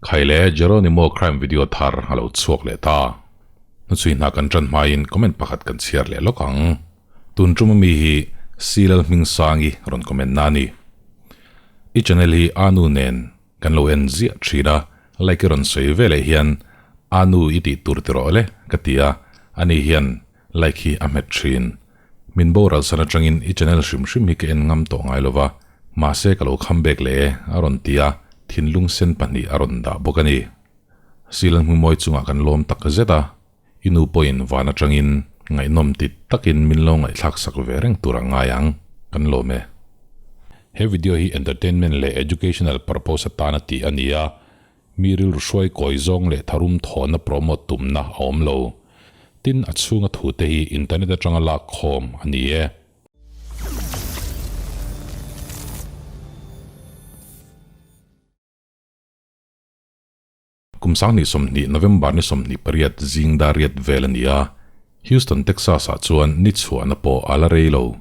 Khaile Jeronimo crime video thar a lo chhuak leh ta. Hnuchhui hna kan tan hmain comment pakhat kan chhiar leh lawk ang. Tun tum ami hi Silal Hmingsangi rawn comment na a ni. I channel hi Anu nen kan lo en ziah thin a, like i rawn sawi ve leh hian Anu i tih tur ti rawh le ka ti a, ani hian like hi a hmet thin. Min boral san atangin i channel hrim hrim hi ka en ngam tawh ngai lova, mahse ka lo kham bek leh e a rawn ti a, thinlung sen pahnih a rawn dah bawk a ni. Silan hmumawi chungah kan lawm tak zet a, i nu pawhin van atangin ngaihnawm ti takin min lo ngaihthlak sak ve reng tur a ngai ang, kan lawm e. He video hi entertainment leh educational purpose atana tih a ni a, Mi rilru hruai kawi zawng leh tharum thawhna promote tumna a awm lo. Tin, a chhunga thute hi internet atanga lak khawm a ni e. Kum 2020 November ni 28 zing dar riat vel a ni a, Houston, Texas ah chuan ni chhuahna pawh a la rei lo.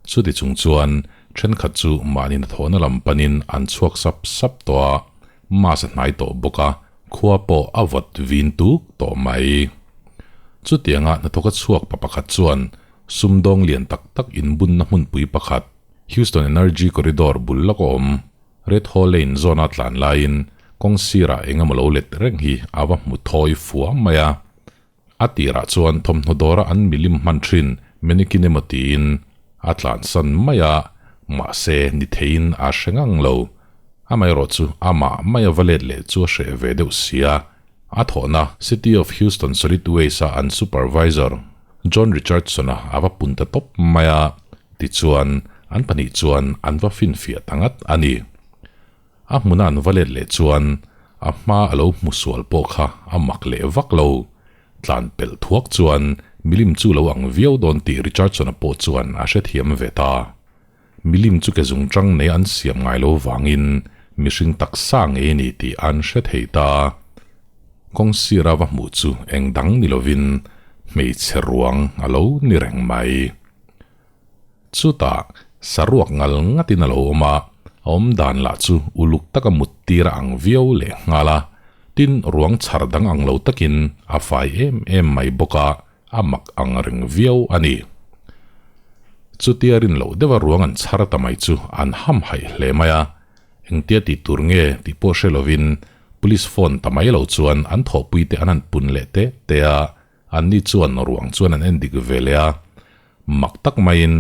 Chuti chung chuan thenkhat chu mahni hnathawhna lam panin an chhuak sap sap tawh a, Mass a hnai tawh bawk a, khua pawh a vawt vin tuk tawh mai. Chutianga hnathawka chhuak pa pakhat chuan sumdawng lian tak tak inbunna hmunpui pakhat, Houston Energy Corridor bul lawk a awm, Red Hall Lane zawn-a tlan laiin kawng sirah eng emaw lo let reng hi a va hmu thawi fua mai a. A tirah chuan thawmhnaw dawra an milim hman thin mannequin emaw tiin a tlansan mai a, mahse ni theiin a hre ngang lo. Amaherawh chu amah maia va let leh chu a hreh ve deuh sia. A thawhna City of Houston Solid Waste-a an supervisor John Richardson-a a va pun ta tawp mai a, tichuan an pahnih chuan an va finfiah ta ngat a ni. A hmuna an va let leh chuan a hma a lo hmu sual pawh kha a mak leh vak lo. Tlan pelh thuak chuan milim chu lo ang viau dawn tih Richardson-a pawh chuan a hrethiam ve ta. Milim chu ke zungchang nei an siam ngai lo vangin mihring taksa ngei a ni tih an hre thei ta. Kawng sira va hmuh chu eng dang ni lovin hmeichhe ruang a lo ni reng mai. Chutah, saruak ngal ngatin a lo awm a, a awm dan lah chu uluk taka mut tir a ang viau leh nghal a, tin ruang chhar dang ang lo takin a fai em em mai bawk a, a mak ang reng viau a ni. Chutia rin loh deuha ruang an chhar ta mai chu an hamhaih hle mai a, engtia tih tur nge tih pawh hre lovin police phone ta mai lo chuan an thawhpuite an han pun leh te te a, Anni chuan ruang chuan an en dik ve leh a, mak tak maiin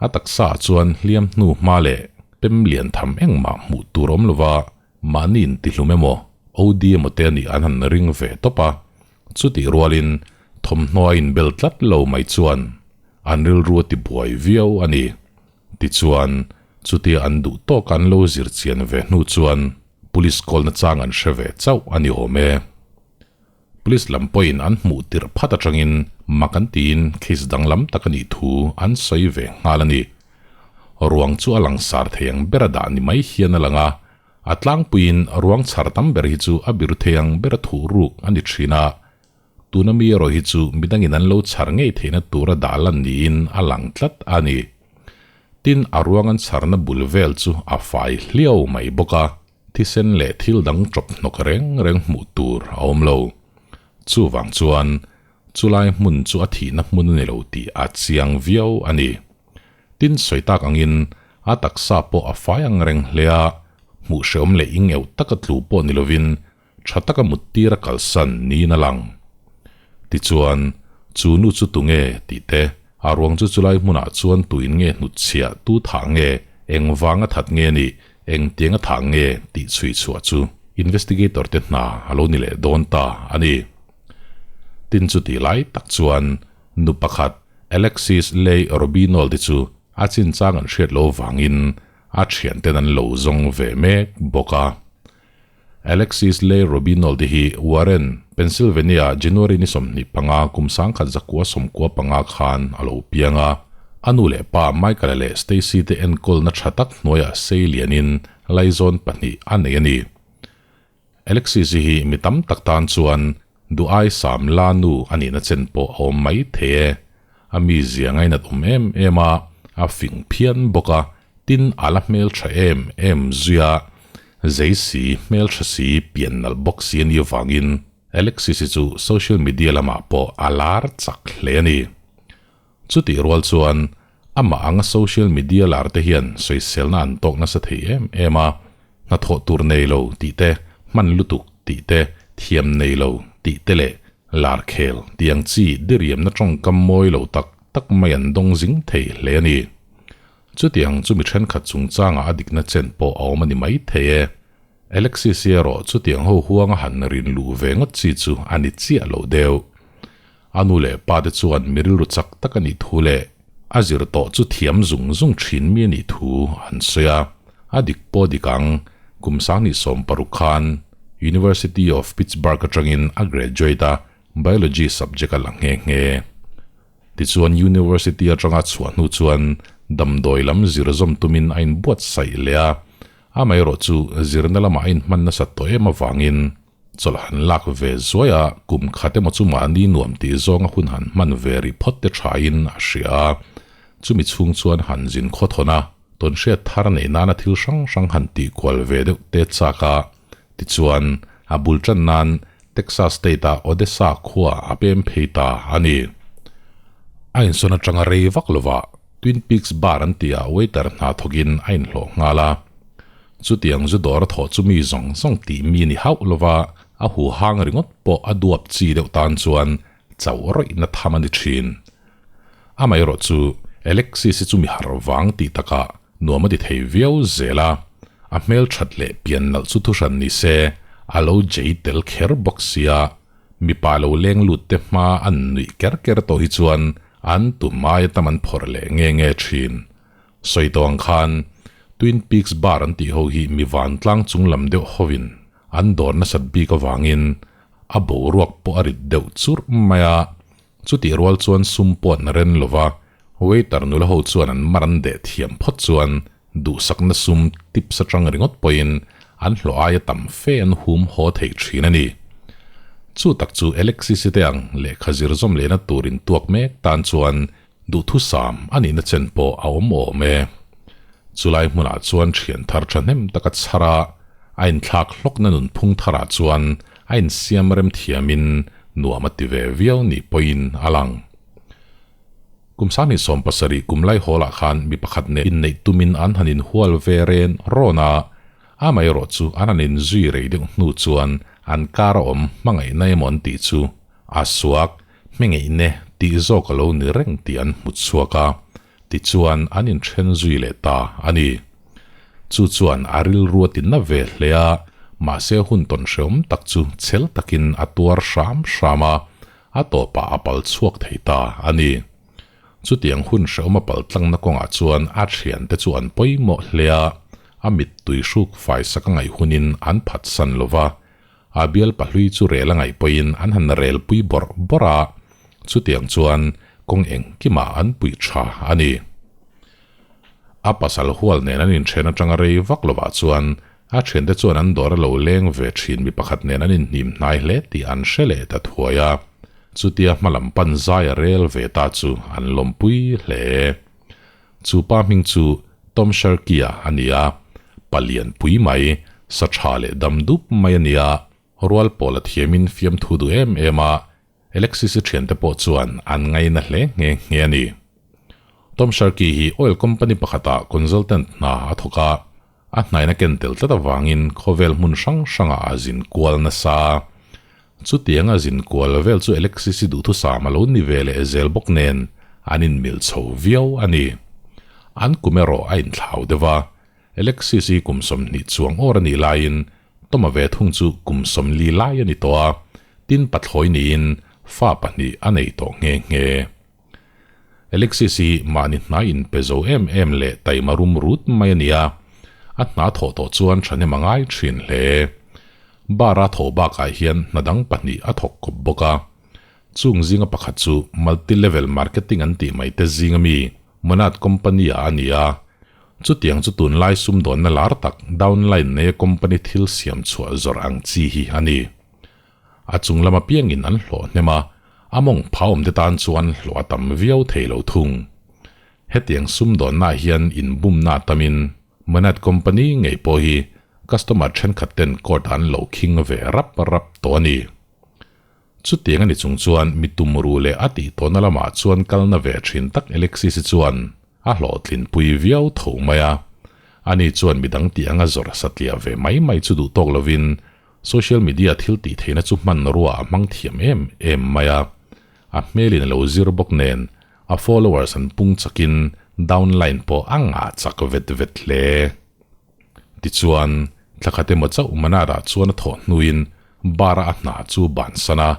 a taksa ah chuan hliam hnu hma leh pem lian tham engmah hmuh tur awm lova mahni intihlum emaw OD emaw te anih an han ring ve tawp a, chutih rualin thawmhnaw a inbel tlat lo mai chuan an rilru a tibuai viau a ni. Tichuan, chutia an duh tawk an lo zir chian ve hnu chuan police call nachang an hre ve chauh a ni awm e. Police lam pawhin an hmuh tirh phat atangin mak an tiin case danglam tak a nih thu an sawi ve nghal a ni. Ruang chu a langsar thei ang ber a dah ni mai hian a lang a, a tlangpuiin ruang chhar tam ber hi chu a biru thei ang ber a thuh ruk a ni thin a, tuna mi erawh hi chu midangin an lo chhar ngei theihna tura dah lan niin a lang tlat a ni. Tin, a ruang an chharna bul vel chu a fai hliau mai bawk a. Thisen leh thil dang chawp hnawk reng reng hmuh tur a awm lo. Chuvang chuan chulai hmun chu a thihna hmun a ni lo tih a chiang viau a ni. Tin sawi tak angin a taksa pawh a fai ang reng hle a, hmuh hreawm leh ingeuh taka tlu pawh ni lovin tha taka muttir a kalsan niin a lang. Tichuan, chu nu chu tunge tih te, a ruang chu chulai hmunah chuan tuin nge hnutchhiah tu thah nge, eng vanga that nge nih, engtiang a thah nge tih chhui chhuah chu investigator te hna a lo ni leh dawn ta a ni. Tin chutih lai tak chuan nu pakhat Alexis Leigh Robinol te chu a chinchang an hriat lo vangin a thianten an lo zawng ve mek bawk a. Alexis Leigh Robinol te hi Warren, Pennsylvania January ni 25 kum 1995 khan a lo piang a. A nu leh pa Michael-a leh Stacy te enkawlna tha tak hnuaiah sei lianin laizawn pahnih a nei a ni. Alexis hi mi tam tak tan chuan duh ai sam la nu a nihna chen pawh a awm mai thei e. A mizia ngainat awm em em a, a fing phian bawk a, tin a la hmeltha em em zui a. Zei si, hmeltha si, pian nalh bawk si a nih avangin Alexis-i chu social media lamah pawh a lar chak hle a ni. Chutih rual chuan amah anga social media lar te hian sawiselna an tawk nasa thei em em a, hnathawh tur nei lo tih te, hman lutuk tih te, thiam nei lo tih te leh lar khel tih ang chi diriamna tawngkam mawi lo tak tak mai an dawng zing thei hle a ni. Chutiang chu mi thenkhat chungchangah a dikna chen pawh a awm a ni mai thei e. Alexis hi erawh chutiang ho huanga han rin luh ve ngawt chi chu a ni chiah lo deuh. A nu leh pa te chuan mi rilru chak tak a nih thu leh a zir tawh chu thiam zung zung thin mi a nih thu an sawi a. A dik pawh dik ang, kum sanghnih 16 khan University of Pittsburgh atangin a graduate a, Biology subject a la nghe nghe. Tichuan University atanga chhuah hnu chuan damdawi lam zir zawm tumin a inbuatsaih leh a, amaherawh chu zirna lamah a inhman nasat tawh em avangin chawlh han lak ve zuai a, kum khat emaw chu mahni nuam tih zawnga hun han hman ve ri phawt te thain a hria a, chumi chhung chuan han zin khawthawn a, tawnhriat thar neih nana thil hrang hrang han tih kual ve deuh te chak a, tichuan a bul tan nan Texas State-a Odessa khua a pem phei ta a ni. A insawn atanga rei vak lovah Twin Peaks Bar an tihah waiter hna thawkin a inhlawh nghal a. Chutiang zu dawr a thawh chu mi zawng zawng tih mi ni hauh lova a huhang ringawt pawh a duap chi deuh tan chuan chauh rawihna tham a ni thin. Amaherawh chu Alexis-i chu mi harh vang tih takah nuam a ti thei viau zel a, a hmel that leh pian nalh chu thuhran ni se a lo jei tel kher bawk sia, mipa lo leng lut te hma an nuih ker ker tawh hi chuan an tum aia tam an phawrh leh nge nge thin. Sawi tawh ang khan Twin Peaks Bar an tih ho hi mi vantlang chung lam deuh hovin an dawr nasat bik avangin a boruak pawh a rit deuh churh mai a, Chutih rual chuan sum pawh an ren lo va, waiter nula ho chuan an mar an deh thiam phawt chuan duhsakna sum tips atang ringawt pawhin an hlawh aia tam fe an hum haw theih thin a ni. Chu tak chu Alexis-i te ang lehkha zir zawm lehna tur intuak mek tan chuan duhthusam a nihna chen pawh a awm awm e. Chulai hmunah chuan thian thar thahnem tak a chhar a, a inthlak hlawkna nunphung tharah chuan A insiam rem thiamin nuam a ti ve viau nih pawhin a lang. Kum 27 kum lai hawlah khan mi pakhat nen inneih tumin an han inhual ve ren rawn a, amaherawh chu an han inzui rei deuh hnu chuan an kar a awm hmangaihna emaw an tih chu a suak hmengeihne tih zawk a lo ni reng tih an hmu chhuak a, tichuan an inthen zui leh ta a ni. Chu chuan a rilru a ti na ve hle a, mahse hun tawn hreawm tak chu chhel takin a tuar hram hram a, a tawpah a pal chhuak thei ta a ni. Chutiang hun hreawm a pal tlangna kawngah chuan a thiante chu an pawimawh hle a, a mittui hruk faisak a ngaih hunin an phatsan lo va, a bial pahlui chu rel a ngaih pawhin an han rel pui bawrh bawrh a, chutiang chuan kawng engkimah an puih tha a ni. A pasal hual nen an inthen atanga rei vak lovah chuan a thiante chuan an dawr a lo leng ve thin mi pakhat nen an inhnim hnai hle tih an hre leh ta thuai a, chutia hmalam pan zai a rel ve ta chu an lawmpui hle. Chu pa hming chu Tom Sharkey-a a ni a, palian pui mai, sa tha leh dam dup mai a ni a, rual pawl a thiamin fiamthu duh em em a, Alexis-i thiante pawh chuan an ngaina hle nghe nghe a ni. Tom Sharkey hi oil company pakhatah consultant hna a thawk a, a hnaina ken tel tlat avangin khawvel hmun hrang hrangah a zin kual nasa. Chutianga zin kual vel chu Alexis-i duhthusam a lo ni ve leh zel bawk nen an inmil chho viau a ni. An kum erawh a inthlau deuh a, Alexis-i kum 20 chuang awr a nih laiin Toma ve thung chu kum 40 lai a ni tawh a, tin pathlawi niin fa pahnih a nei tawh nghe nghe. Alexis hi mahni hna inpe zo em em leh taima rum rut mai a ni a, a hna thawh tawh chuan thahnem a ngai thin hle. Bar a thawh bakah hian hna dang pahnih a thawk kawp bawk a. Chung zinga pakhat chu multi level marketing an tih mai te zinga mi Monad company ah a ni a. Chutiang chu tunlai sumdawnna lar tak downline neia company thil siam chhuah zawrh ang chi hi a ni. A chung lam apiangin an hlawh hnem a, a mawng phauawmte tan chuan hlawh a tam viau thei lo thung. Hetiang sumdawnnaah hian inbumna tamin Monad company ngei pawh hi Customer thenkhat ten court an lo khing ve rap rap tawh a ni. Chutiang a ni chung chuan mi tumru leh a tih tawhna lamah chuan kalna ve thin tak Alexis-i chuan a hlawhtlinpui viau tho mai a. Ani chuan midang tih anga zawrh satliah ve mai mai chu duh tawk lovin social media thil tih theihna chu hmanrua a hmang thiam em em mai a. A hmelin a lo zir bawk nen a followers an pung chakin downline pawh a ngah chak vet vet hle. Tichuan, thla khat emaw chauh Manara chuan a thawh hnuin bar-a a hna chu bansan a,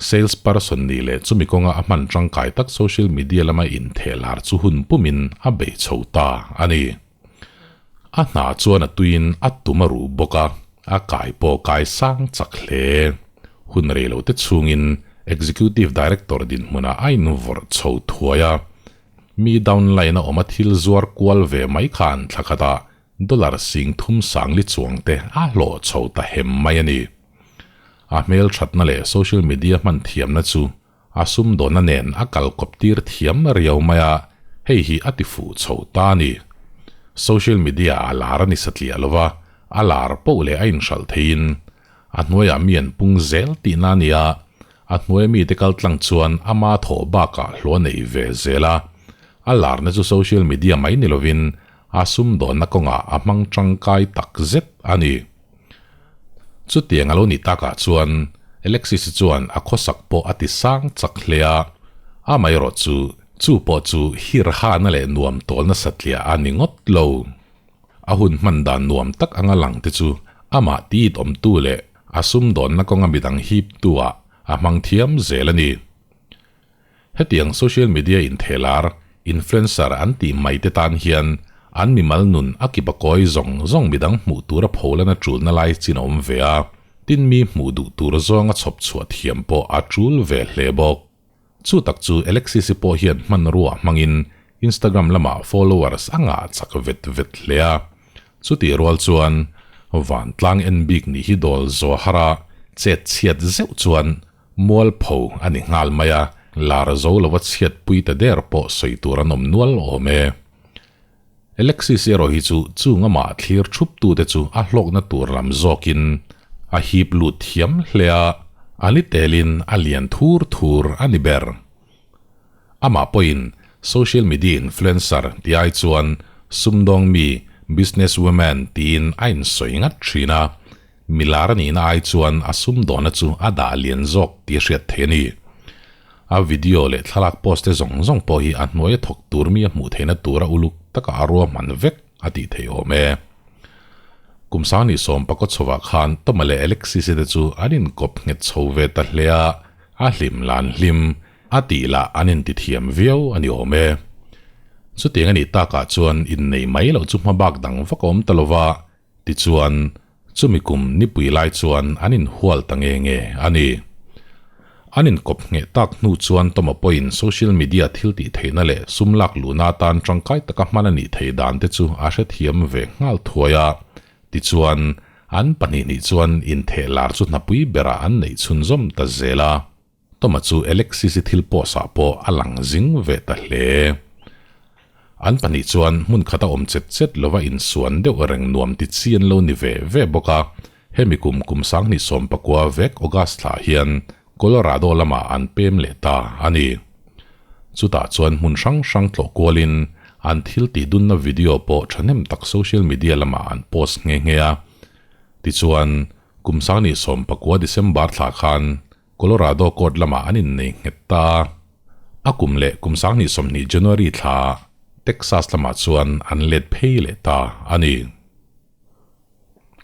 sales person nih leh chumi kawnga a hman tangkai tak social media lama inthehlar chu hun pumin a bei chho ta a ni. A hna chuan a tuiin a tum a ruh bawk a, a kai pawh kai sang chak hle. Hun rei lo te chhungin Executive Director dinhmunah a invawrh chho thuai a, Mi downline a awm a thil zuar kual ve mai khan thla khatah dollar sing thum sang li chuang te a hlawh chho ta hem mai a ni. A hmel thatna leh social media hman thiamna chu a sumdawnna nen a kal kawp tir thiam riau mai a, hei hi a ti fuh chho ta a ni. Social media a lar a ni satliah lo va, a lar poh leh a inhralh theiin a hnuaiah mi an pung zel tihna a ni a, A hnuai mite kal tlang chuan ama thawh bakah hlawh a nei ve zel a, a larna chu social media mai ni lovin a sumdawnna kawngah a hmang tangkai tak zet a ni. Chutiang a lo nih takah chuan Alexis chuan a khawsak pawh a ti sang chak hle a, amaherawh chu chu pawh chu hirhana leh nuam tawlna satliah a ni ngawt lo. A hun hman dan nuam tak anga lang te chu amah tiit awmtu leh a sumdawnna kawnga midang hiptu ah a hmang thiam zel a ni. Hetiang social media inthehlar, influencer an tih mai te tan hian an mimal nun a kip a kawi zawng zawng midang hmuh tura pholana tulna lai chin a awm ve a, tin mi hmuh duh tur zawnga chhawp chhuah thiam pawh a tul ve hle bawk. Chu tak chu Alexis-i pawh hian hmanrua hmangin Instagram lamah followers a ngah chak vet vet hle a. Chutih rual chuan vantlang en bik nih hi dawl zawh har a, chet chhiat zeuh chuan mualpho a ni nghal mai a, lar zo lova chhiatpui ta der pawh sawi tur an awm nual awm e. Alexis erawh hi chu chung amah thlir thup tute chu a hlawkna tur lam zawkin a hip lut thiam hle a, a ni telin a lian thur thur a ni ber. Amah pawhin social media influencer ti ai chuan sumdawng mi, business woman, tiin a insawi ngat thin a, milar a nihna ai chuan a sumdawna chu a dah lian zawk tih a hriat theih a ni. A video leh thlalak post te zawng zawng pawh hi a hnuaia thawk tur mi a hmuh theihna tura uluk taka a ruahman vek a tih theih awm e. Kum Sangni sawm pakua chhovah khan Toma leh Alexis-i te chu an inkawp nghet chho ve ta hle a, a hlim lan hlim a tih lah an intithiam viau a ni awm e. Chutiang a nih takah chuan innei mai loh chu hmabak dang vak a awm ta lova, Tichuan, chumi kum nipui lai chuan an inhual ta nge nge a ni. An inkawp ngheh tak hnu chuan Toma pawhin social media thil tih theihna leh sum lak luhna atan tangkai taka hman a nih theih dan te chu a hrethiam ve nghal thuai a. Tichuan, an pahnihnih chuan intheh lar chu hnapui berah an neih chhunzawm ta zel a. Toma chu Alexis-i thil pawhsah pawh a lang zing ve ta hle. An pahnih chuan hmun khata awm chet chet lova insuan deuh reng nuam ti chi an lo ni ve ve bawk a, hemi kum kum sanghnih 19 vek August thlah hian Colorado lamah an pem leh ta a ni. Chutah chuan hmun hrang hrang tlawh kualin an thil tih dunna video pawh thahnem tak social media lamah an post nghe nghe a. Tichuan, kum sanghnih 19 December thlah khan Colorado court lamah an innei nghet ta a, a kum leh kum 2020 January thla Texas lamah chuan an let phei leh ta a ni.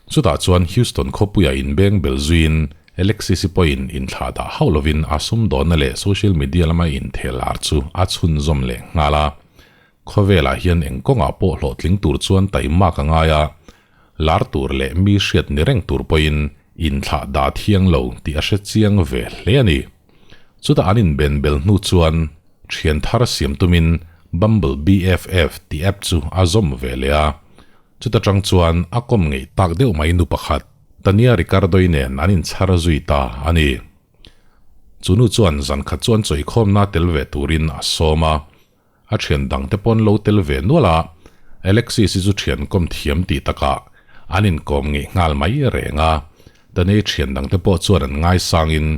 Chutah chuan Houston khawpuia inbeng bel zuiin Alexis-i pawhin inthlah dah hauh lovin a sumdawnna leh social media lama inthehlar chu a chhunzawm leh nghal a. Khawvelah hian eng kawngah pawh hlawhtling tur chuan taimak a ngai a, lar tur leh mi hriat ni reng tur pawhin inthlah dah thiang lo tih a hre chiang ve hle a ni. Chutah an inben bel hnu chuan thian thar siam tumin Bumble BFF tih app chu a zawm ve leh a. Chuta tang chuan a kawm ngeih tak deuh mai nu pakhat, Tania Ricardo-i nen an inchhar zui ta a ni. Chu nu chuan zan khat chuan chawikhawmna tel ve turin a sawm a. A thian dangte pawn lo tel ve nual a, Alexis hi chu thian kawm thiam tih takah An inkawm ngeih nghal mai reng a, Danny thian dangte pawh chuan an ngaisangin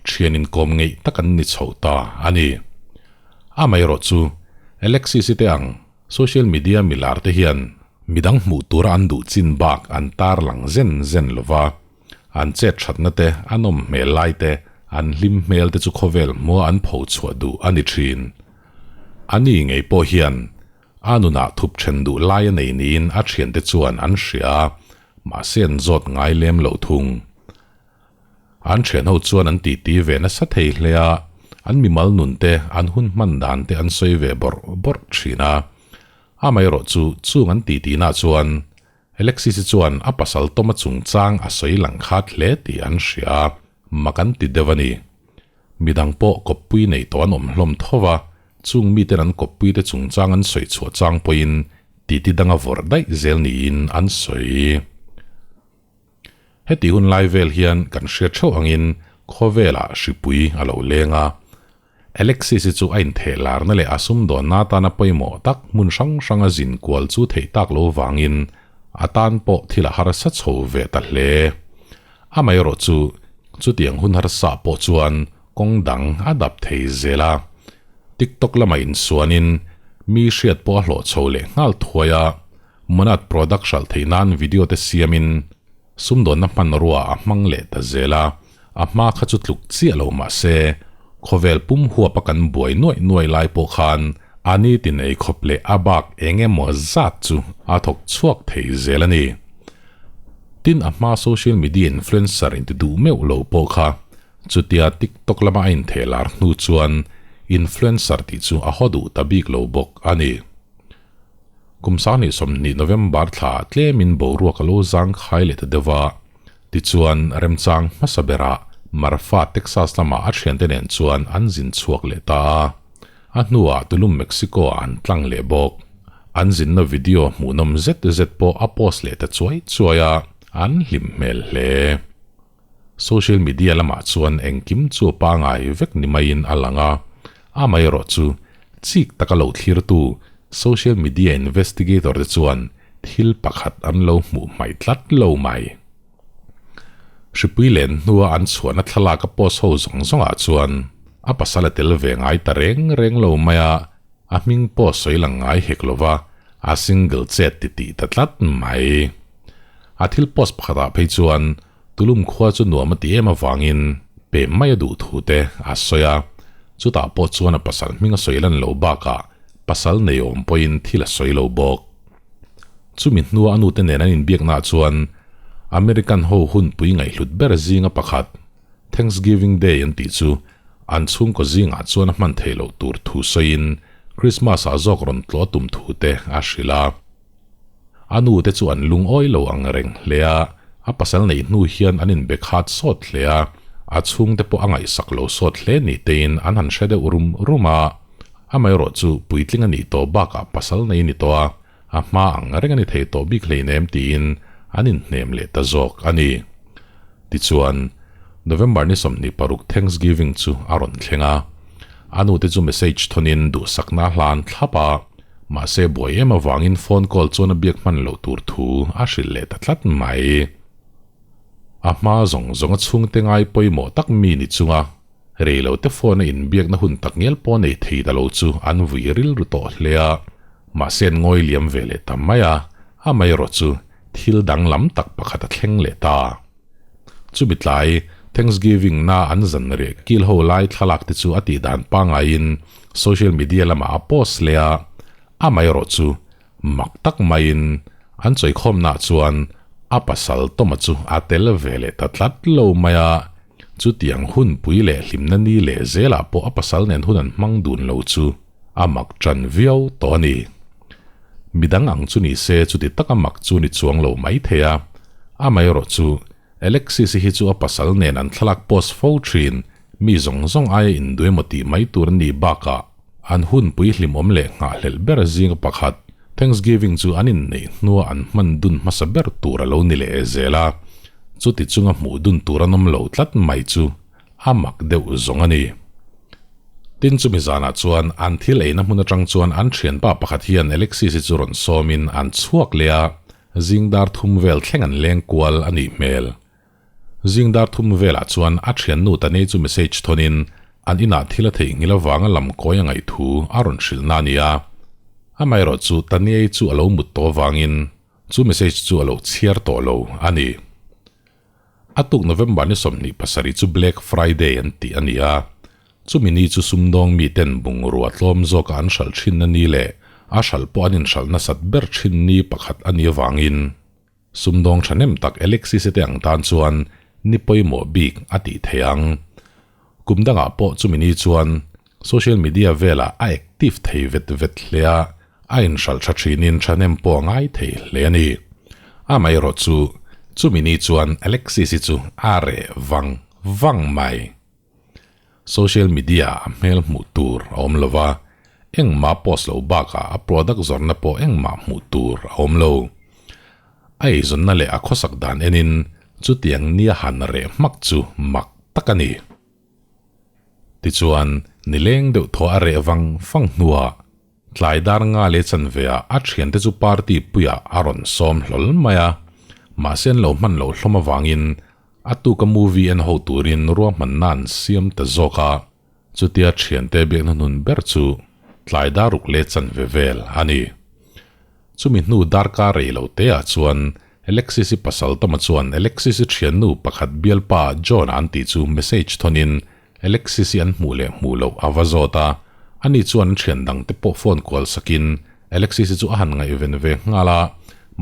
thian inkawm ngeih tak an ni chho ta a ni. Amaherawh chu, Alexis-i te ang social media milar te hian midang hmuh tura an duh chin bak an tarlang zen zen lova, an chet thatna te, a nawm hmel lai te, an hlim hmel te chu khawvel hmua an pho chhuah duh a ni thin. A ni ngei pawh hian a nunah thup then duh lai a nei niin a thiante chuan an hria a, mahse an zawt ngai lem lo thung. An thian ho chuan an titi ve nasa thei hle a, an mimal nun te, an hun hman dan te an sawi ve bawrh bawrh thin a. Amaherawh chu chung an titi nah chuan Alexis-i chuan a pasal Toma chungchang a sawi lang khat hle tih an hria a, mak an ti deuh a ni. Midang pawh kawppui nei tawh an awm hlawm tho va, chung miten an kawppuite chungchang an sawi chhuah chang pawhin titi danga vawrh daih zel niin an sawi. Heti hun lai vel hian kan hriat theuh angin khawvelah hripui a lo leng a, Alexis-i chu a intheh larna leh a sumdawnna atana pawimawh tak hmun hrang hranga zin kual chu theih tak lo vangin a tan pawh thil a harsa chho ve ta hle. Amaherawh chu chutiang hun harsa pawh chuan kawng dang a dap thei zel a. TikTok lamah insuanin mi hriat pawh a hlawh chho leh nghal thuai a, Monad product hralh theih nan video te siamin sumdawnna hmanrua a hmang leh ta zel a, a hma kha chu tluk chiah lo mah se, khawvel pum huapa kan buai nuaih nuaih lai pawh khan a ni tin ei khawp leh a bak eng emaw zat chu a thawk chhuak thei zel a ni. Tin, a hma social media influencer inti duh meuh lo pawh kha chutia TikTok lama a intheh lar hnu chuan influencer tih chu a haw duh ta bik lo bawk a ni. Kum 2020 November thla tlemin boruak a lo zangkhai leh ta deuh a, tichuan remchang hmasa berah Marfa, Texas lamah a thiante nen chuan an zin chhuak leh ta a. A hnuah Tulum, Mexico ah an tlang leh bawk. An zinna video hmuhnawm zet zet pawh a post leh ta chuai chuai a, an hlim hmel hle. Social media lamah chuan engkim chu a pangai vek ni maiin a lang a, amaherawh chu chik taka lo thlirtu social media investigator te chuan thil pakhat an lo hmuh hmaih tlat lo mai. Hripui len hnua an chhuahna thlalak a post ho zawng zawngah chuan a pasal a tel ve ngai ta reng reng lo mai a, a hming pawh sawi lang ngai hek lova a single chet ti tih ta tlat mai. A thil post pakhatah phei chuan Tulum khua chu nuam a ti em avangin pem mai a duh thu te a sawi a, chutah pawh chuan a pasal hming a sawi lan loh bakah pasal nei awm pawhin thil a sawi lo bawk. Chumi hnua a nute nen an inbiaknaah chuan American ho hunpui ngaihhlut ber zinga pakhat Thanksgiving Day an tih chu an chhungkaw zingah chuan a hman theih loh tur thu sawiin Christmas ah zawk rawn tlawh a tum thu te a hrilh a. A nu te chu an lungawi lo ang reng hle a, a pasal neih hnu hian an inbe khat sawt hle a, a chhungte pawh a ngaihsak lo sawt hle ni tein an han hre deuh rum rum a. Amaherawh chu puitling a nih tawh bakah pasal nei a ni tawh a, a hma ang reng a ni thei tawh bik hleinem tiin an inhnem leh ta zawk a ni. Tichuan, November ni 26 Thanksgiving chu a rawn thleng a, a nute chu message thawnin duhsakna a hlan thlap a, Mahse buai em avangin phone call chuan a biak hman loh tur thu a hrilh leh ta tlat mai. A hma zawng zawng a chhungte ngai pawimawh tak mi ni chunga rei lo te phone a inbiakna hun tak ngial pawh nei thei ta lo chu an vui rilru tawh hle a, mahse an ngawi liam ve leh ta mai a, amaherawh chu thil danglam tak pakhat a thleng leh ta. Chumi tlai, Thanksgiving na an zan reh kil ho lai thlalak te chu a tih dan pangaiin social media lamah a post leh a, amaherawh chu mak tak maiin an chawikhawmnaah chuan a pasal Toma chu a tel ve leh ta tlat lo mai a, chutiang hunpui leh hlimna ni leh zelah pawh a pasal nen hun an hmang dun lo chu a mak tan viau tawh a ni. Midang ang chu ni se chuti taka mak chu ni chuang lo mai thei a, amaherawh chu Alexis-i hi chu a pasal nen an thlalak post fo thin, mi zawng zawng aia induh emaw tih mai tur a nih bakah an hunpui hlimawm leh nghahhlelh ber zinga pakhat Thanksgiving chu an inneih hnua an hman dun hmasa ber tur a lo ni leh zel a, chuti chunga hmuh dun tur an awm lo tlat mai chu a mak deuh zawng a ni. Tin chumi zanah chuan an thil eina hmun atang chuan an thianpa pakhat hian Alexis-i chu rawn sawmin an chhuak leh a. Zing dar thum vel thleng an leng kual a nih hmel. Zing dar thum velah chuan a thiannu Tanei chu message thawnin an inah thil a theihnghilh avanga lam kawi a ngaih thu a rawn hrilh na a ni a. Amaherawh chu Tanei chu a lo mut tawh avangin chu message chu a lo chhiar tawh lo a ni. A tuk November ni 27 chu Black Friday an tih a ni a, chumi ni chu sumdawng miten bungrua tlawm zawka an hralh thinna ni leh a hralh pawh an inhralh nasat ber thin ni pakhat a nih avangin sumdawng thahnem tak Alexis te ang tan chuan ni pawimawh bik a tih theih ang. Kum dangah pawh chumi ni chuan social media velah a active thei vet vet hle a, a inhralh tha thinin thahnem pawh a ngai thei hle a ni. Amaherawh chu, chumi ni chuan Alexis-i chu a reh vang vang mai. Social media a hmel hmuh tur a awm lo va, engmah post lo bakah a product zawrhna pawh engmah hmuh tur a awm lo. A eizawnna leh a khawsak dan enin chutiang nia han reh hmak chu mak tak a ni. Tichuan, nileng deuh thaw a reh vang vang hnuah tlai dar nga leh chanveah a thiante chu party puiah a rawn sawm hlawl mai a. Mahse an lo hman loh hlawm avangin a tuka movie en ho turin ruahmanna an siam ta zawk a. Chutia thiante biakna hnun ber chu tlai dar ruk leh chanve vel a ni. Chumi hnu darkar rei lo te ah chuan Alexis-i pasal Toma chuan Alexis-i thiannu pakhat bialpa John-a an tih chu message thawnin Alexis-i an hmuh leh hmuh loh a va zawt a. Ani chuan an thian dang te pawh phone kual sakin Alexis-i chu a han ngaihven ve nghal a,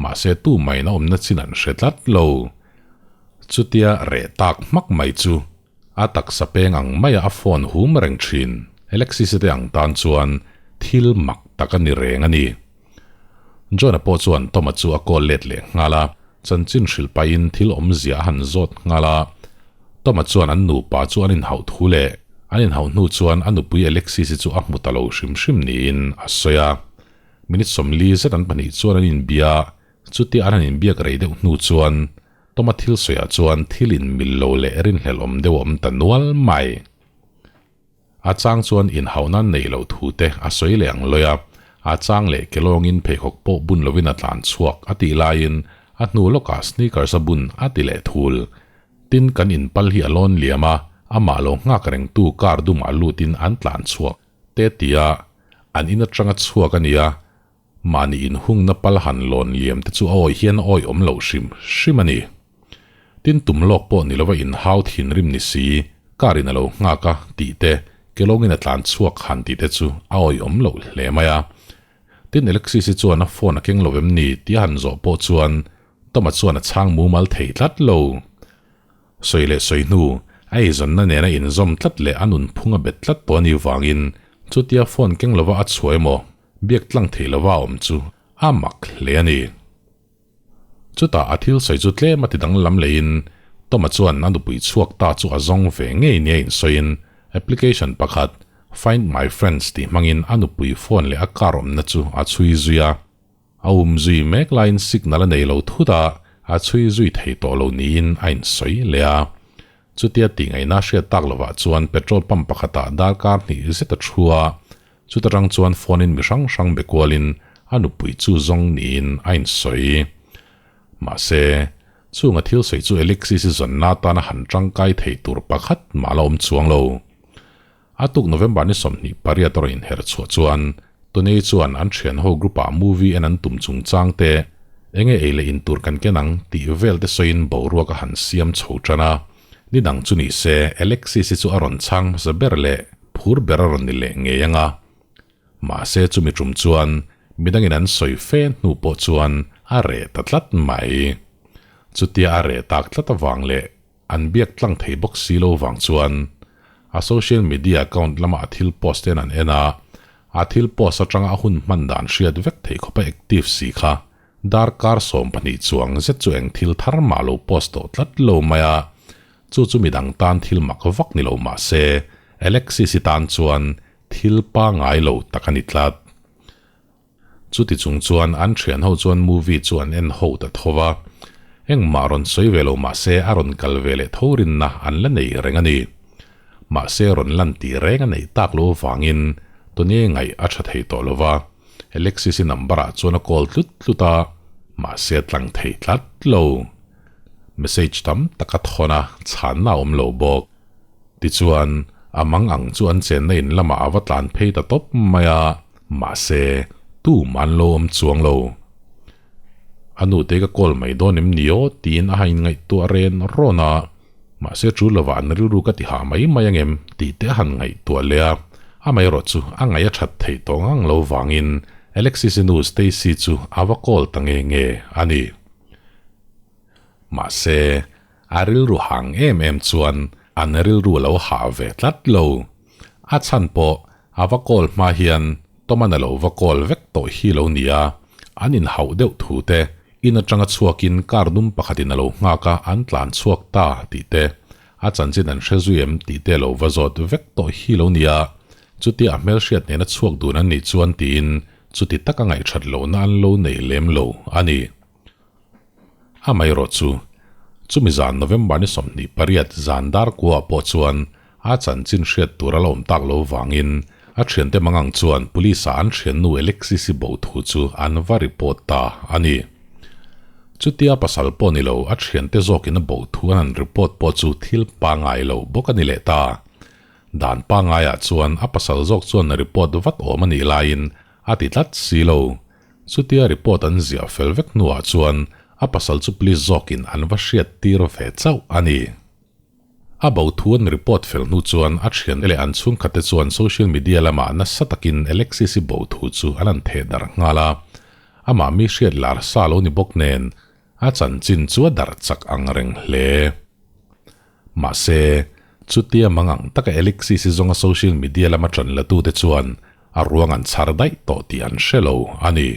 mahse tu maiin a awmna chin an hre tlat lo. Chutia reh tak hmak mai chu A taksa peng ang maia a phone hum reng thin Alexis-a te ang tan chuan thil mak tak a ni reng a ni. John-a pawh chuan Tom-a chu a call let leh nghal a, chanchin hrilh pahin thil awmzia a han zawt nghal a. Tom-a chuan an nupa chu an inhauh thu leh an inhauh hnu chuan a nupui Alexis-i chu a hmu ta lo hrim hrim niin a sawi a. Minute 40 zet an pahnih chuan an inbia, chutia an han inbiak rei deuh hnu chuan Tawma thil sawiah chuan thil in mil lo leh rinhlelh awm deuh a awm ta nual mai. A chang chuan inhauh nan nei loh thu te a sawi leh ang lawi a, a chang leh kelawngin pheikhawk pawh bun lovin a tlan chhuak a tih laiin a hnu lawkah sneakers a bun a ti leh thul. Tin kan inpal hi a lawn liam a, amah lo nghak rengtu car dumah lutin an tlan chhuak te tia an in atanga chhuak a nia. Mahni inhungna pal han lawn liam te chu a awi hian a awi awm loh hrim hrim a ni. Tin tum lawk pawh ni lova inhau thinrim ni si, car in a lo nghak a tih te, kelawngin a tlan chhuak han tih te chu a awi awm loh hle mai a. Tin Alexis-i chuan a phone a keng lo em ni tih a han zawh pawh chuan Toma chuan a chhang mumal thei tlat lo. Sawi leh sawi hnu, a eizawnna nena inzawm tlat leh a nunphung a bet tlat tawh a nih vangin chutia phone keng lova a chhuah emaw biak tlang theih lova a awm chu a mak hle a ni. Chutah a thil sawi chu tlem a ti danglam leiin Toma chuan a nupui chhuak ta chu a zawng ve ngei nia insawiin application pakhat Find My Friends tih hmangin a nupui phone leh a car awmna chu a chhui zui a. A um zui mek laiin signal a nei lo thut a, a chhui zui thei tawh lo niin a insawi leh a. Chutia tihngaihna hriat tak lovah chuan petrol pump pakhatah darkar hnih zet a thu a, chuta tang chuan phone in mi hrang hrang be kualin a nupui chu zawng niin a insawi. Mahse, chunga thil sawi chu Alexis-i zawnna atana han tangkai thei tur pakhat mah la awm chuang lo. A tuk November ni 28 a rawn inher chhuah chuan Tony chuan an thian ho group ah movie en an tum chungchang te, enge ei leh in tur kan ken ang tih vel te sawiin boruak a han siam chho tan a. Ni dang chu ni se Alexis-i chu a rawn chhang hmasa ber leh phur ber a rawn ni leh ngei ang a. Mahse chumi tum chuan midangin an sawi fe hnu pawh chuan a reh ta tlat mai. Chutia a reh tak tlat avang leh An biak tlang thei bawk si lo vang chuan a social media account lama a thil post ten an en a, a thil post atanga a hun hman dan hriat vek theih khawpa active si kha darkar 12 chuang zet chu eng thil thar mah lo post tawh tlat lo mai a, chu chu midang tan thil mak vak ni lo mah se Alexis-i tan chuan thil pangai lo tak a ni tlat. Chuti chung chuan an thian ho chuan movie chu an en ho ta tho va, engmah rawn sawi ve lo mahse a rawn kal ve leh tho rinna an la nei reng a ni. Mahse rawn lan tih reng a neih tak lo avangin Tony ngaih a tha thei tawh lo va, Alexis-i number ah chuan a call tlut tlut a. Mahse a tlang thei tlat lo. Message tam tak a thawn a, chhanna a awm lo bawk. Tichuan, a mang ang chu an chenna in lamah a va tlan phei ta tawp mai a, mahse, tumah an lo awm chuang lo. A nute ka call mai dawn em ni aw tiin a han inngaihtuah ren rawn a, mahse chu lovah an rilru ka ti hah mai mai angem tih te a han ngaihtuah leh a, amaherawh chu a ngaih a that theih tawh ngang lo vangin Alexis-i nu Stacy chu a va call ta nge nge a ni. Mahse, a rilru hang em em chuan an rilru a lo hah ve tlat lo. A chhan pawh a va call hma hian Toman a lo va call vek tawh hi lo nia, an inhauh deuh thu te, in atanga chhuakin car dum pakhatin a lo nghak a an tlan chhuak ta tih te, a chanchin an hre zui em tih te a lo va zawt vek tawh hi lo nia, chutia a hmelhriat nena chhuak dun an nih chuan tiin chuti taka ngaihthat lohna an lo nei lem lo a ni. Amaherawh chu, chumi zan November ni 28 zan dar kuaah pawh chuan a chanchin hriat tur a la awm tak lo vangin a thiante mangang chuan police-ah an thiannu Alexis-i bo thu chu an va report ta a ni. Chutia pasal pawh ni lo a thiante zawkin a bo thu an han report pawh chu thil pangngai lo bawk a ni leh ta. Dan pangngaiah chuan a pasal zawk chuan report vat awm a nih laiin a ti tlat si lo. Chutia report an ziah fel vek hnuah chuan a pasal chu police zawkin an va hriat tir ve chauh a ni. A bo thu an report fel hnu chuan a thian leh an chhungkhatte chuan social media lamah nasa takin Alexis-i bo thu chu an han theh darh nghal a. Amah mi hriat lar sa lo ni bawk nen a chanchin chu a darh chak ang reng hle. Mahse, chutia mangang taka Alexis-i zawnga social media lama ṭan latute chuan a ruang an chhar daih tawh tih an hre lo a ni.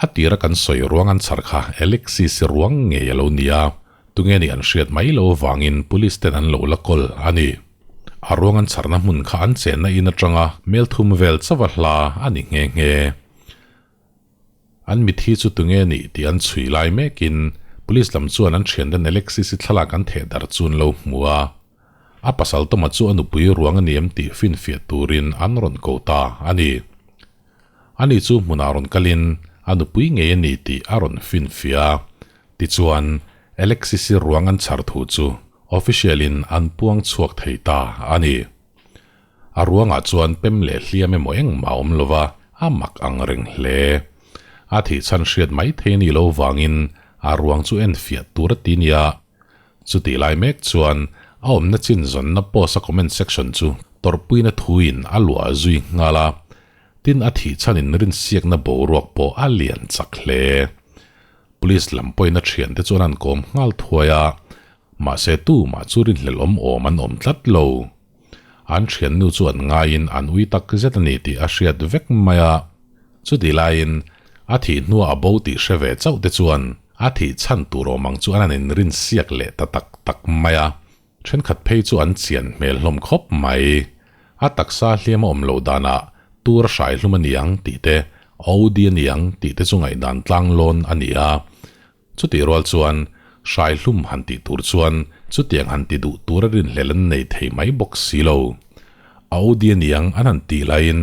A tira kan sawi ruang an chhar kha Alexis-i ruang ngei a lo ni a, tunge nih an hriat mai lo avangin police ten an lo la kawl a ni. A ruang an chharna hmun kha an chenna in atanga mel thum vel chauh a hla a ni nghe nghe. An mithi chu tunge nih tih an chhui lai mekin police lam chuan an thianten Alexis-i thlalak an theh darh chu an lo hmu a. A pasal tawma chu a nupui ruang a ni em tih finfiah turin an rawn ko ta a ni. Ani chu hmunah rawn kalin a nupui ngei a ni tih a rawn finfiah a. Tichuan, Alexis-i ruang an chhar thu chu official-in an puang chhuak thei ta a ni. A ruangah chuan pem leh hliam emaw engmah a awm lova, a mak ang reng hle. A thih chhan hriat mai thei a nih loh vangin a ruang chu enfiah tur a ti nia. Chutih lai mek chuan a awmna chin zawnna post a comment section chu tawrhpuina thuin a luah zui nghal a, tin a thih chhanin rinsiakna boruak pawh a lian chak hle. Police lam pawhin a thiante chuan an kawm nghal thuai a, mahse tumah chu rinhlelh awm awm an awm tlat lo. An thiannu chu an ngaiin an ui tak zet a ni tih a hriat vek mai a. Chutih laiin a thih hnuah a bo tih hre ve chauh te chuan a thih chhan tur awm ang chu an han inrin siak leh ta tak tak mai a. Thenkhat phei chu an chian hmel hlawm khawp mai. A taksa hliam a awm loh danah tur a hrai hlum a ni ang tih te, Audi a ni ang tih te chu ngaihdan tlang lawn a ni a. Chutih rual chuan hrai hlum han tih tur chuan chutiang han ti duh tur a rinhlel an nei thei mai bawk si lo. A Audi a niang an han tih laiin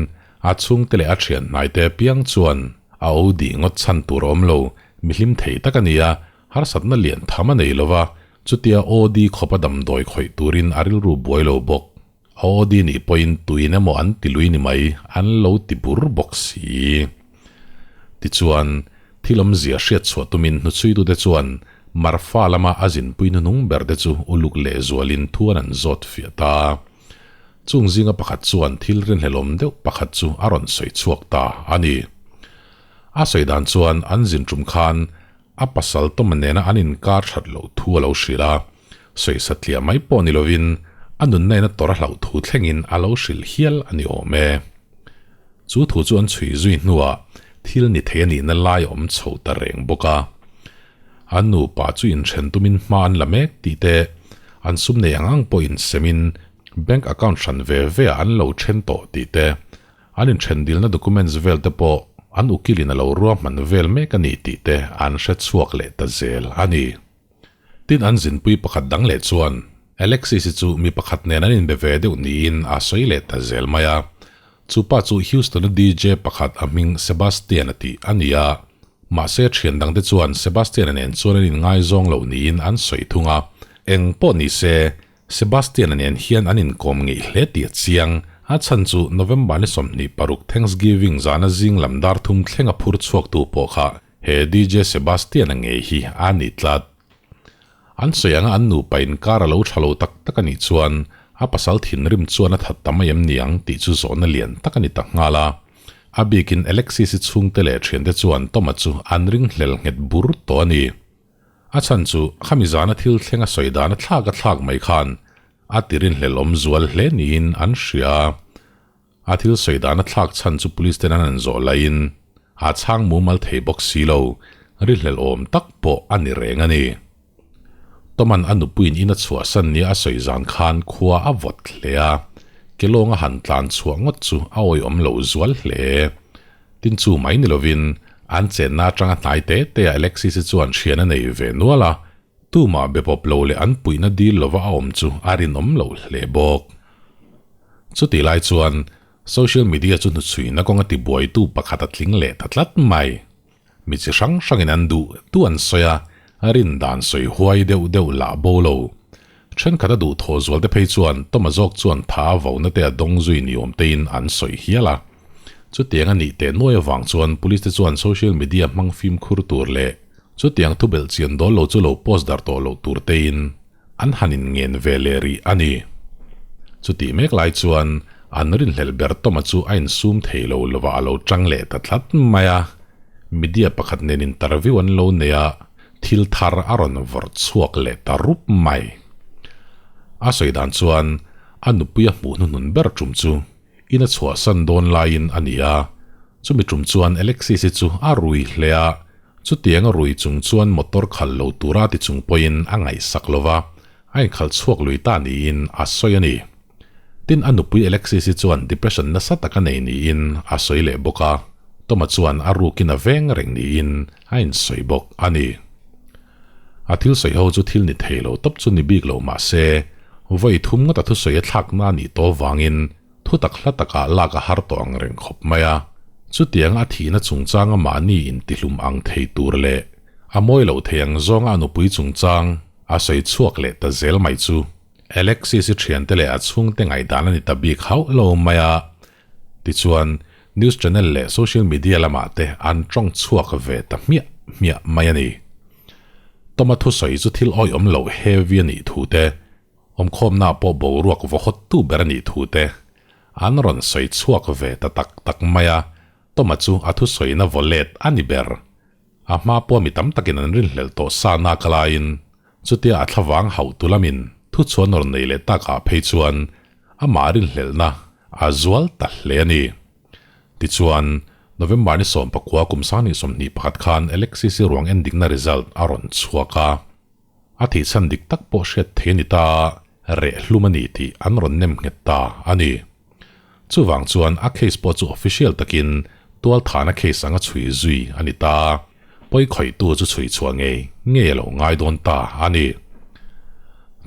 a chhungte leh a thian hnaite apiang chuan a Audi ngawt chhan tur a awm lo, mi hlim thei tak a ni a, harsatna lian tham a nei lo va, chutia Audi khawpa damdawi khawih turin a rilru buai lo bawk. A Audi nih pawhin tuin emaw an ti lui ni mai, an lo ti bur bawk si. Tichuan, thil awmzia hriat chhuah tumin hnuchhuitute chuan Marfa lama a zinpui hnuhnung ber te chu uluk lehzualin thu an an zawt fiah ta. Chung zinga pakhat chuan thil rinhlelawm deuh pakhat chu a rawn sawi chhuak ta a ni. A sawi dan chuan an zin tum khan a pasal Toma nena an inkar that loh thu a lo hrilh a, sawi satliah mai pawh ni lovin a nunna in a tawrh a hlauh thu thlengin a lo hrilh hial a ni awm e. Chu thu chu an chhui zui hnuah thil ni thei a nihna lai a awm chho ta reng bawk a. An nupa chu inthen tumin hma an la mek tih te, an sum nei ang ang pawh insemin bank account hran ve ve ah an lo then tawh tih te, an inthen dilna documents vel te pawh an ukilin a lo ruahman vel mek a ni tih te an hre chhuak leh ta zel a ni. Tin an zinpui pakhat dang leh chuan Alexis-i chu mi pakhat nen an inbe ve deuh niin a sawi leh ta zel mai a. Chu pa chu Houston-a DJ pakhat a hming Sebastian-a tih a ni a. Mahse thian dangte chuan Sebastian-a nen chuan an inngaizawng lo niin an sawi thung a, eng pawh ni se, Sebastian-a nen hian an inkawm ngeih hle tih a chiang. A chhan chu November ni 26 Thanksgiving zana zing lam dar thum thleng a phur chhuaktu pawh kha he DJ Sebastian-a ngei hi a ni tlat. An sawi anga an nupa inkar a lo tha lo tak tak a nih chuan a pasal thinrim chuan a that ta mai em ni ang tih chu zawhna lian tak a ni ta nghal a. A bikin Alexis-i chhungte leh thiante chuan Toma chu an ringhlel nghet bur tawh a ni. A chhan chu khami zana thil thleng a sawi dan a thlak a thlak mai khan a ti rinhlel awm zual hle niin an hria. A thil sawi dan a thlak chhan chu police ten an an zawh laiin a chhang mumal thei bawk si lo, rinhlel awm tak pawh a ni reng a ni. Toman a nupuiin in a chhuahsan nia a sawi zan khan khua a vawt hle a, kelawng a han tlan chhuah ngawt chu a awihawm lo zual hle. Tin chu mai ni lovin an chenna atanga hnai te te ah Alexis-i chuan hrian a nei ve nual a, tumah be pawp lo leh an puihna dil lova a awm chu a rinawm lo hle bawk. Chutih lai chuan social media chu hnuchhuina kawnga tibuaitu pakhat a tling leh ta tlat mai. Mi chi hrang hrangin an duh duh an sawi a, a rin dan sawi huai deuh deuh lah bo lo. Thenkhat a duh thaw zual te phei chuan Toma zawk chuan tha a vona te a dawng zui ni awm tein an sawi hial a. Chutiang a nih teh nuai avang chuan police te chuan social media hmang fimkhur tur leh chutiang thu belh chian dawl lo chu lo post darh tawh loh tur tein an han in ngen ve leh rih a ni. Chutih mek lai chuan an rinhlelh ber Toma chu a insum thei lo lovah a lo tang leh ta tlat mai a. Media pakhat nen interview an lo nei a, thil thar a rawn vawrh chhuak leh ta rup mai. A sawi dan chuan a nupui a hmuh hnuhnun ber tum chu in a chhuahsan dawn laiin a ni a, chumi tum chuan Alexis-i chu a rui hle a, chutiang a rui chung chuan motor khalh lo tura ti chung pawhin a ngaihsak lo va, a inkhalh chhuak lui ta niin a sawi a ni. Tin, a nupui Alexis-i chuan depression nasa tak a nei niin a sawi leh bawk a, Toma chuan a rukin a veng reng niin a insawi bawk a ni. A thil sawi ho chu thil ni thei lo tawp chu ni bik lo mah se, vawi thum ngawt a thusawi a thlakna a nih tawh vangin thu tak hla takah lak a har tawh ang reng khawp mai a. Chutianga a thihna chungchanga mahni intihlum ang thei tur leh a mawi loh thei ang zawnga a nupui chungchang a sawi chhuak leh ta zel mai chu Alexis-i thiante leh a chhungte ngaihdan a ni ta bik hauh lo mai a. Tichuan, news channel leh social media lamah te an tawng chhuak ve ta hmiah hmiah mai a ni. Toma thusawi chu thil awihawm loh heavy a nih thu te, awmkhawmna pawh boruak vaw hawttu ber a nih thu te an rawn sawi chhuak ve ta tak tak mai a, Toma chu a thusawina vaw let a ni ber. A hma pawh mi tam takin an rinhlelh tawh sa nak laiin chutia a thlavang hauh tu lamin thuchhuan rawn nei leh takah phei chuan amah rinhlelhna a zual ta hle a ni. Tichuan, November ni 19 kum 2021 khan Alexis-i ruang endikna result a rawn chhuak a. A thihchhan dik tak pawh hriat thei a ni ta, reh hlum a ni tih an rawn nem nghet ta a ni. Chuvang chuan a case pawh chu official takin tualthana case anga chhui zui a ni ta. Pawi khawihtu chu chhui chhuah ngei ngei a lo ngai dawn ta a ni.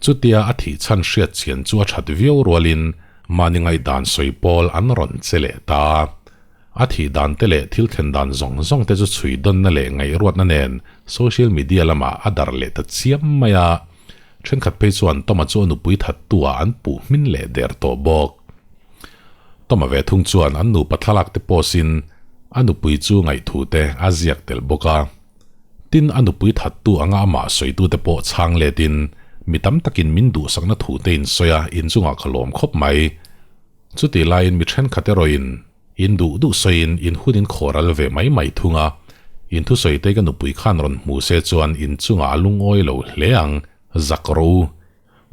Chutia a thihchhan hriat chian chu a that viau rualin mahni ngaihdan sawi pawl an rawn che leh ta. A thih dan te leh thil thlen dan zawng zawng te chu chhui dawnna leh ngaihruatna nen social media lamah a darh leh ta chiam mai a. Thenkhat phei chuan Toma chu a nupui thattu ah an puh hmin leh der tawh bawk. Toma ve thung chuan an nupa thlalak te post in a nupui chu ngaihthu te a ziak tel bawk a. Tin, a nupui thattu anga amah sawitu te pawh chhang let in mi tam takin min duhsakna thu te in sawi a, inchungah ka lawm khawp mai. Chutih laiin mi thenkhat erawhin in duh duh sawiin in hun in khawral ve mai mai thung a, in thusawi te ka nupui khan rawn hmu se chuan in chungah a lungawi lo hle ang, zak rawh u.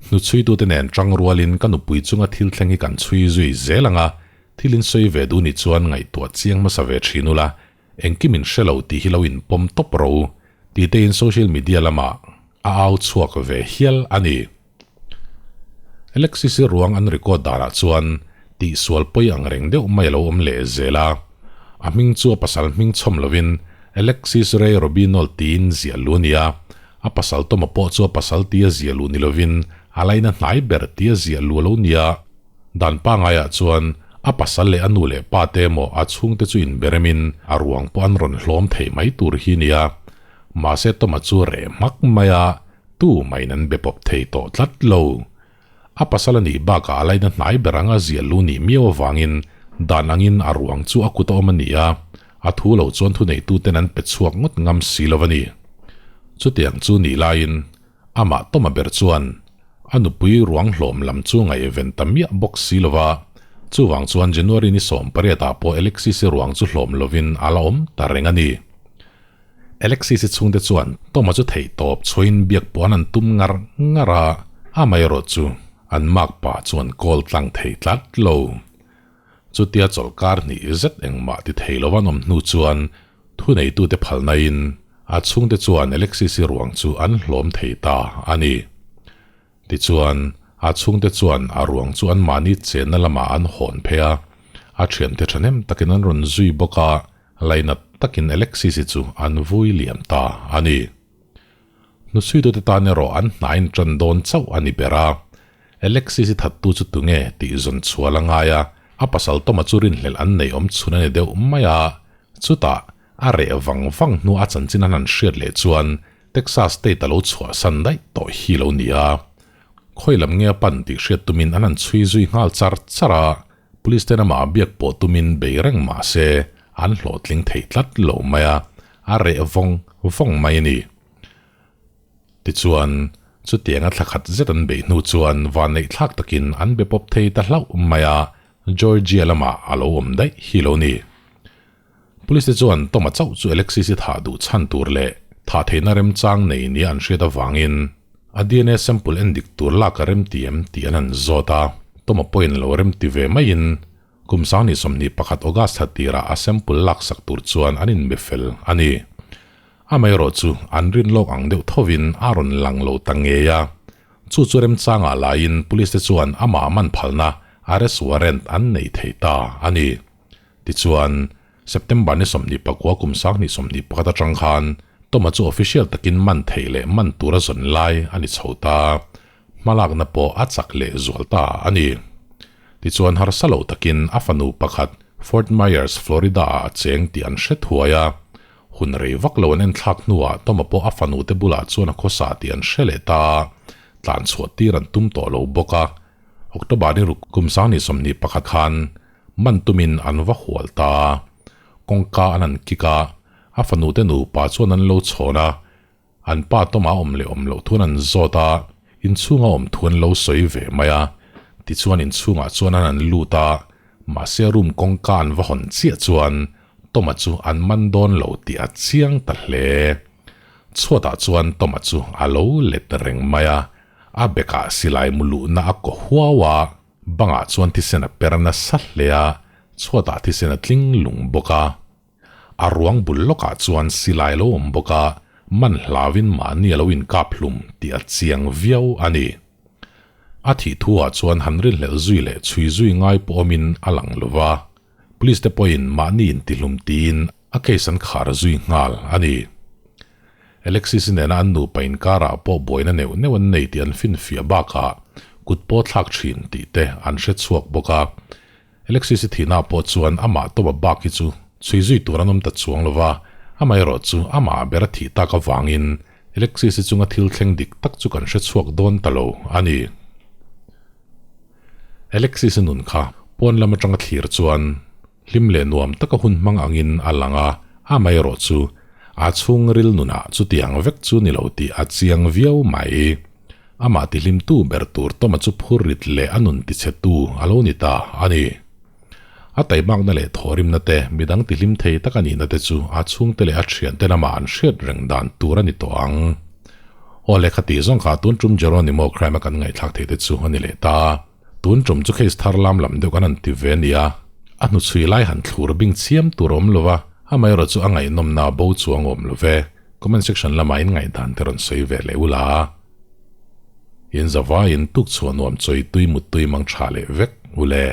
Hnuchhuitute nen tang rualin ka nupui chunga thil thleng hi kan chhui zui zel ang a, thil in sawi ve duh nih chuan ngaihtuah chiang hmasa ve thin ula, engkim in hre lo tih hi lo in pawm tawp rawh u, tih te in social media lamah a au chhuak ve hial a ni. Alexis-i ruang an record danah chuan tihsual pawi ang reng deuh mai a lo awm leh zel a. A hming chu a pasal hming chhawm lovin Alexis Ray Robinol tiin ziah lu a ni a. A pasal Toma pawh chu a pasal tia ziah luh ni lovin a laina hnai ber tia ziah lu a lo ni a. Dan pangaiah chuan A pasal leh a nu leh pa te emaw a chhungte chu inberemin a ruang pawh an rawn hlawm thei mai tur hi nia. Mahse Toma chu reh hmak mai a, tu mahin an be pawp thei tawh tlat lo. A pasal a nih bakah a laina hnai ber anga ziah lu nih miau avangin dan angin a ruang chu a kut a awm a ni a, a thu lo chuan thuneituten an pe chhuak ngawt ngam si lo a ni. Chutiang chu nih laiin Amah Toma ber chuan a nupui ruang hlawm lam chu ngaihven ta miah bawk si lo va, chuvang chuan January ni 18 ah pawh Alexis-i ruang chu hlawm lovin a la awm ta reng a ni. Alexis-i chhungte chuan Toma chu theih tawp chhuahin biak puan an tum ngar ngar a, amaherawh chu an makpa chuan call tlang thei tlat lo. Chutia chawlhkar hnih zet engmah ti thei lo an awm hnu chuan Thuneitute phalnain a chhungte chuan Alexis-i ruang chu an hlawm thei ta a ni. Tichuan, a chhungte chuan a ruang chu anmahni chenna lamah an hawn phei a, a thiante thahnem takin an rawn zui bawk a, lainat takin Alexis-i chu an vui liam ta a ni. Hnuchhuitute tan erawh an hnain tan dawn chauh a ni ber a. Alexis i thattu chu tunge tih zawn chhual a ngai a, a pasal Toma chu rinhlelh an nei awm chhun a ni deuh mai a. Chutah, a reh vang vang hnu a chanchin an han hriat leh chuan Texas state a lo chhuahsan daih tawh hi lo ni a. Khawi lam nge a pan tih hriat tumin an han chhui zui nghal char char a, police ten amah biak pawh tumin bei reng mah se an hlawhtling thei tlat lo mai a, a reh vawng vawng mai a ni. Tichuan, chutianga thla khat zet an beih hnu chuan vanneih thlak takin an be pawp thei ta hlauh mai a, Georgia lamah a lo awm daih hi lo ni. Police te chuan Toma chauh chu Alexis i thah duh chhan tur leh thah theihna remchang nei nia an hriat avangin a DNA sample en dik tur lak a remti em tih an han zawt a, Toma pawhin lo remti ve maiin Kum 2021 August thla tirah a sample laksak tur chuan an inbe fel a ni. Amaherawh chu an rin lawk ang deuh thovin a rawn lang lo ta ngei a. Chu chu remchangah laiin police te chuan amah man phalna arrest warrant an nei thei ta a ni. Tichuan, September ni 29 kum 2021 atang khan Toma chu official takin man theih leh man tura zawn lai a ni chho ta. Hmalakna pawh a chak leh zual ta a ni. Tichuan harsa lo takin a fanu pakhat Fort Myers, Florida-ah a cheng tih an hre thuai a. Hun rei vak lo an enthlak hnuah Toma pawh a fanute bulah chuan a khawsa tih an hre leh ta a, tlan chhuah tir an tum tawh lo bawk a. October ni ruk kum 2021 khan man tumin an va hual ta a. Kawngka an han kik a, a fanute nupa chuan an lo chhawn a. An pa tawmah awm leh awm loh thuan an zawt a, inchhunga awm thu an lo sawi ve mai a. Tichuan inchhungah chuan an an lut a, mahse room kawngka an va hawn chiah chuan Toma chu an man dawn lo tih a chiang ta hle. Chhuatah chuan Toma chu a lo let reng mai a, a bekah silai mu luhna a kaw huau a, bangah chuan thisen a per nasa hle a, chhuatah thisen a tling lung bawk a. A ruang bul lawkah chuan silai a lo awm bawk a, man hlauin mahni a lo inkap hlum tih a chiang viau a ni. A thih thuah chuan han rinhlelh zui leh chhui zui ngai pawh awmin a lang lo va, police te pawhin mahni intihlum tiin a case an khar zui nghal a ni. Alexis nena an nupa inkarah pawh buaina neuh neuh an nei tih an finfiah bakah kut pawh thlak thin tih te an hre chhuak bawk a. Alexis-i thihna pawh chuan amah tawpa bak hi chu chhui zui tur an awm ta chuang lo va, amaherawh chu amah ber a thih tak avangin Alexis-i chunga thil thleng dik tak chu kan hre chhuak dawn ta lo a ni. Alexis-i nun kha pawn lam atanga thlir chuan hlim leh nuam taka hun hmang angin a lang a, amaherawh chu a chhungril nunah chutiang vek chu ni lo tih a chiang viau mai. Amah tihlimtu ber tur Toma chu phur rit leh a nun tichhetu a lo ni ta a ni. A taimakna leh thawhrimna te, midang tihlim thei tak a nihna te chu a chhungte leh a thiante lamah an hriat reng dan tur a ni tawh ang. Aw lehkha tih zawng kha tun tum Jeronimo crime a kan ngaihthlak theih te chu a ni leh ta. Tun tum chu case thar lam lam deuh kan han ti ve a nia. A hnuchhui lai han thlur bing chiam tur a awm lo va, amaherawh chu a ngaihnawmna a bo chuang awm lo ve. Comment section lamah in ngaihdan te rawn sawi ve leh ula. In zavaiin tuk chhuah nuam chawi tui mut tui mang tha leh vek ule.